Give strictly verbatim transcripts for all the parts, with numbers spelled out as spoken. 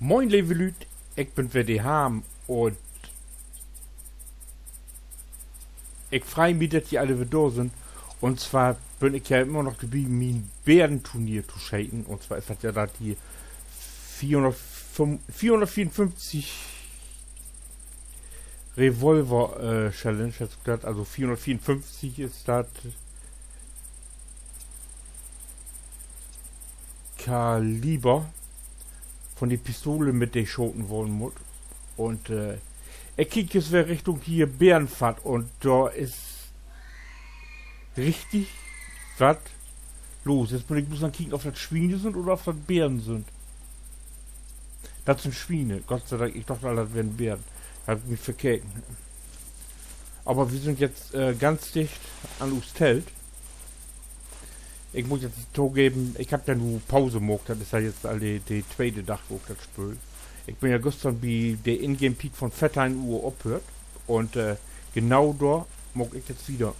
Moin, leve Lüüd, ik bün weer de Harm un ik frei mi, dat ji alle weer dor sünd. Un zwar bün ik ja immer noch dorbi, mien Bärenturnier to scheten. Un zwar is dat ja dat hier veerhunnertveerunföfftig Revolver, äh, Challenge, hett sik dat, also veerhunnertveerunföfftig is dat Kaliber von de Pistole, mit de schoten worrn mutt. Un, äh, ik kiek nu weer Richtung hier Bärenpfad un dor is richtig wat los. Nu mutt ik bloots noch kieken, of dat Swiene sünd oder of dat Bären sünd. Dat sünd Swiene. Gott sei Dank, ik dach al, dat weren Bären. Dor heff ik mi verkeken. Aver wi sünd nu, äh, ganz dicht an us Telt. Ik mutt nu togeven, ik heff ja nu Pause maakt. Dat is ja nu al de, de tweete Dag, wo ik dat speel. Ik bün ja güstern bi de Ingame-Tiet von veerteihn Uhr ophöört. Un, äh, genau dor maak ik nu wieder.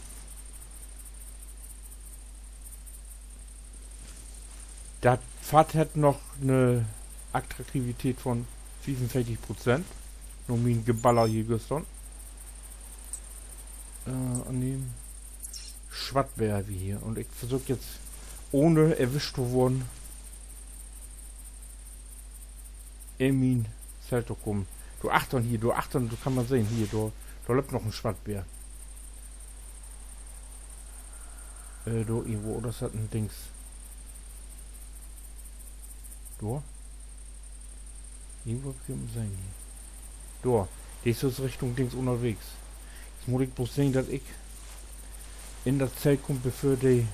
Dat Pfad hett noch 'ne Attraktivität von fiefunveertig Prozent. Na mien Geballer hier güstern. Äh, annehmen. Swattbär heff ik hier. Un ik versöök nu, ahn erwischt to worrn, in mien Zelt to kamen. Dor achtern hier, dor achtern, dor kann man sehn, hier, dor, dor löppt noch en Swattbär. Äh, dor irgendwo, oder is dat en Dings? Dor? Irgendwo heff ik em sehn hier. Dor. De is so Richtung Dings ünnerwegs. Nu mutt ik bloots sehn, dat ik in dat Zelt kaam, bevör de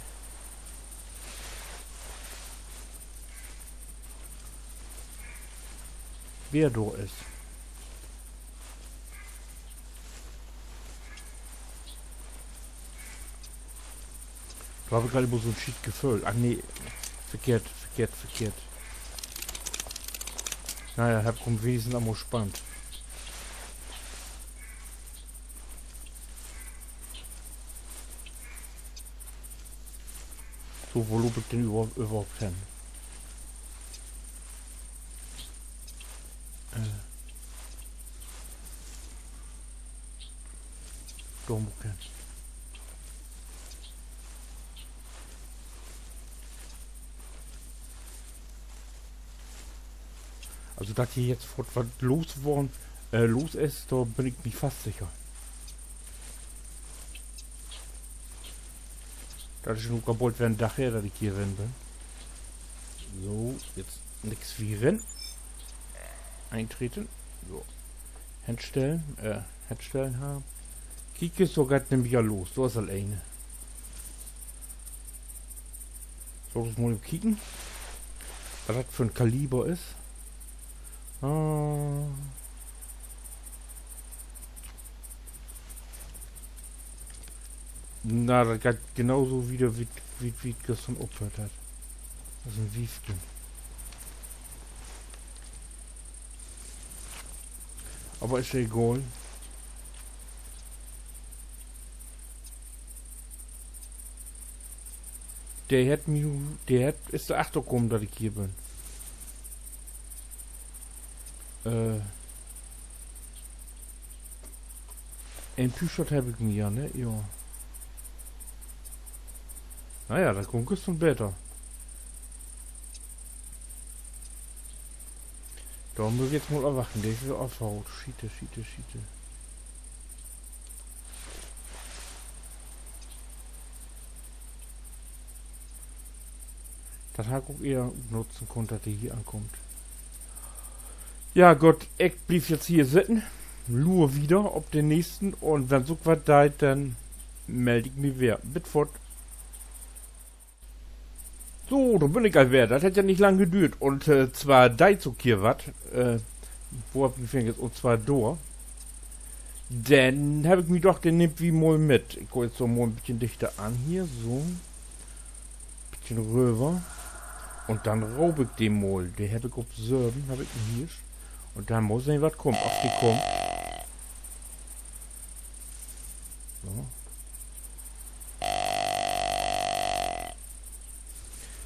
Bär dor is. Dor heff ik grad immer so 'n Schietgeföhl. Ach nee, verkehrt, verkehrt, verkehrt. Na ja, hebb ik em wenigstens eenmal spannt. So, wo loop ik denn över-, överhaupt hen? Äh. Dor mutt ik hen. Also, dat hier nu foort wat los worrn, äh, los is, dor bün ik mi fast sicher. Dat is nu ok al bold weer en Dag her, dat ik hier rin bün. So, nu nix wie rin. Eintreten. So. Henstellen, äh, henstellen hebben. Kiek, so geiht dat nämlich al los. Dor is al een. So, dat mutt ik kieken, wat dat för en Kaliber is. Ah. Na, dat geiht genau so wieder, wie, wie, wie dat güstern ophöört hett. Dat is en Wiefken. Aver is ja egal. De hett mi, de hett, is dor achter kamen, dat ik hier bün. Äh, en T-Shirt heff ik mi ja, ne? Ja. Na ja, dat kummt güstern beter. Dor mutt ik nu mal afwachten, de is weer afhaut. Schiete, schiete, schiete. Dat harr ik ok ehr nutzen kunnt, dat de hier ankummt. Ja, Gott, ik bliev nu hier sitten. Luur wieder op den nächsten. Un wenn sik wat deit, denn meld ik mi weer. Bit foort. So, dor bün ik al weer. Dat hett ja nich lang duurt. Un, äh, zwar deit sik hier wat. Äh, wo heff ik mi vergeten? Un zwar dor. Denn heff ik mi doch, den nehmt wi mal mit. Ik gah nu so mal en beten dichter an hier, so. Beten röver. Un denn roop ik de mal. De heff ik op söven, heff ik en Hirsch. Un denn mal sehn, wat kummt, of de kummt. So.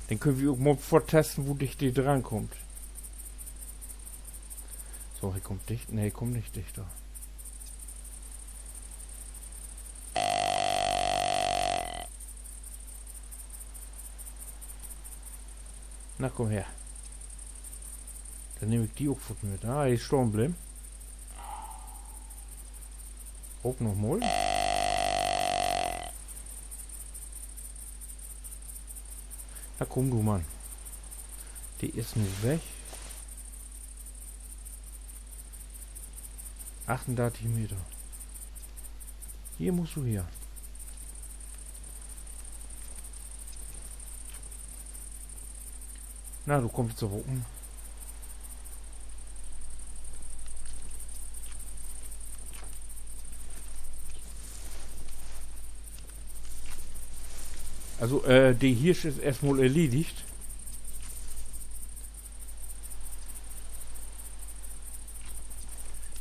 Denn köönt wi ok mal vörtesten, wo dicht de drankummt. So, he kummt dicht. Nee, he kummt nich dichter. Na, kumm her. Denn nehm ik di ok foort mit. Ah, he is stahn bleven. Op noch mal. Na kumm du, Mann. De is nu weg. Achtundartig Meter. Hier musst du her. Na, du kummst aver ok. Also, äh, de Hirsch is eerstmal erledigt.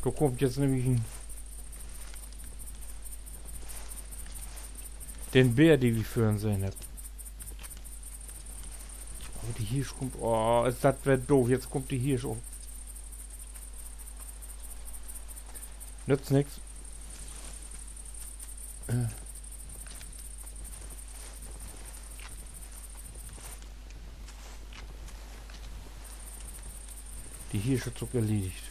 Dor kummt jetzt nämlich en, den Bär, den wi vörhen sehn hebbt. Aver de Hirsch kummt, oh, is dat weer doof. Jetzt kummt de Hirsch op. Nützt nix. Äh. De Hirsch is ok erledigt.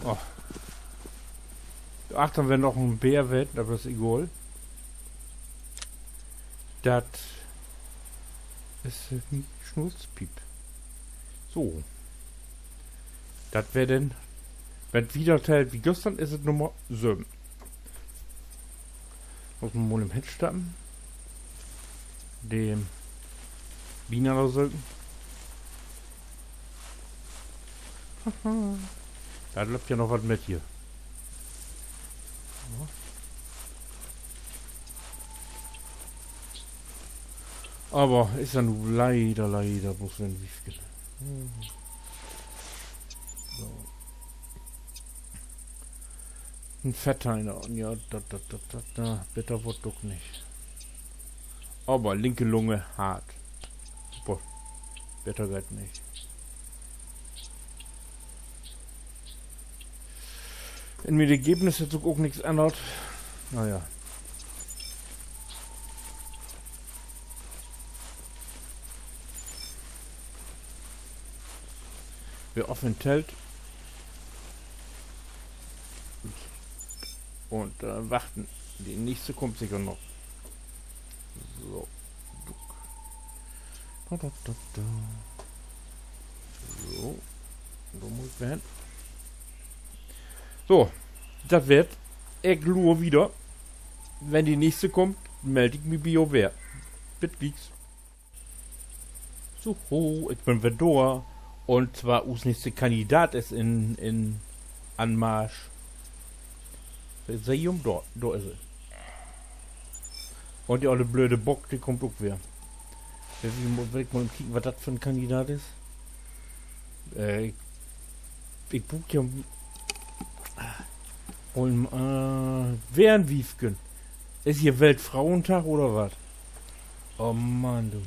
Oh. Dor achtern weer noch en Bär west, aver is egal. Dat is, äh, mien Snutzpiep. So. Dat weer denn, wenn 't wieder tellt as güstern, is 't Nummer söven. Mutt man mal even henstappen. De Bienen dor söken. Dor löppt ja noch wat mit hier. Aver is ja nu leider, leider bloots en Wiefken. So. En Fettiner. Ja, dat, dat, dat, dat, dat, beter word 't ok nich. Aver linke Lunge hart. Super. Beter geiht nich. In mien Ergebnis hett sik ok nix ännert. Na ja. Weer op en Telt. Un, äh, wachten. De nächste kummt seker noch. So. Duck. Da, da, da, da. So. Dor mutt ik weer hen. So. Dat weer 't. Ik luur wieder. Wenn de nächste kummt, meld ik mi bi jo weer. Bit glieks. So, ho, ik bün weer dor. Un twaar us nächste Kandidat is in, in Anmarsch. Seh ji em? Dor, dor is he. Un de olle blöde Bock, de kummt ok weer. Will ik mal, will ik mal kieken, wat dat för en Kandidat is. Äh, ik, ik bruuk ja, un, äh, weer en Wiefken. Is hier Weltfrauentag oder wat? Oh Mann, du.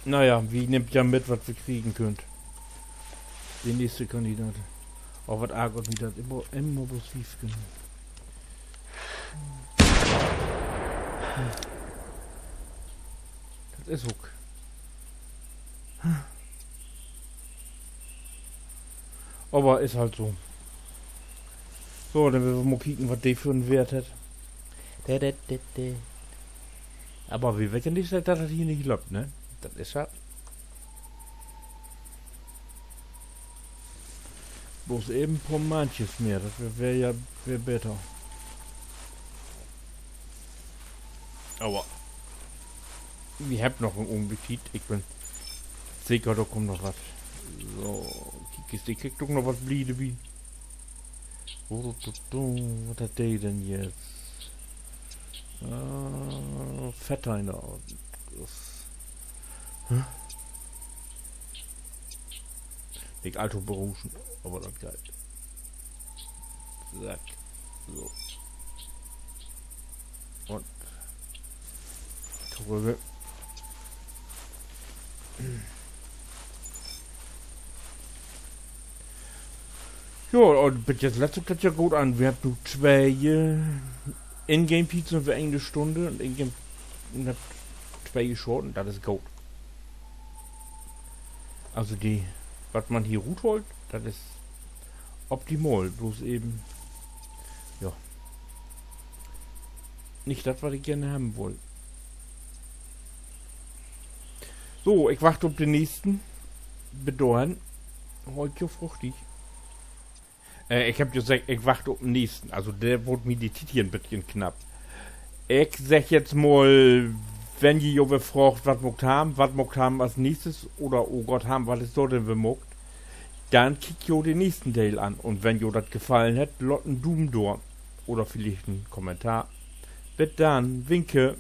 Na ja, wi nehmt ja mit, wat wi kriegen köönt. De nächste Kandidat. Oh, wat argert mi dat immer, immer blots Wiefken. Dat is ok. Aver is halt so. So, denn wüllt wi mal kieken, wat de för en Weert hett. De, de, de, de. Aver wi weet ja nich, dat dat hier nich löppt, ne? Dat is ja blots even poor Manntjes mehr. Dat weer, weer ja weer beter. Aver wi hebbt noch en Ogenblick Tiet. Ik bün seker, dor kummt noch wat. So, Kist, ik krieg doch noch wat Bliede bi. Wo, du, du, du, wat hett de denn jetzt? Äh, Fettheimer. Nich allto beruschen, aver dat geiht. Zack. So. Un torügg. Jo, un bit jetzt lett sik dat ja goot an. Wi hebbt nu twee, äh, Ingame-Tiet sünd wi een Stünn un Ingame, wi hebbt twee Schoten, dat is goot. Also de, wat man hier ruthaalt, dat is optimal. Bloots even, ja, nich dat, wat ik geern hebben wull. So, ik wacht op den nächsten. Bit dorhen, holt jo fruchtig. Äh, ik hebb jo seggt, ik wacht op den nächsten. Also, dor word mi de Tiet hier en beten knapp. Ik segg jetzt mal, wenn ji jo weer fraagt, wat maakt Harm, wat maakt Harm as nächstes, oder, oh Gott, Harm, wat is dor denn weer maakt, denn kiekt jo den nächsten Deel an. Un wenn jo dat gefallen hett, laat en Duum dor. Oder villicht en Kommentar. Bit denn, winke.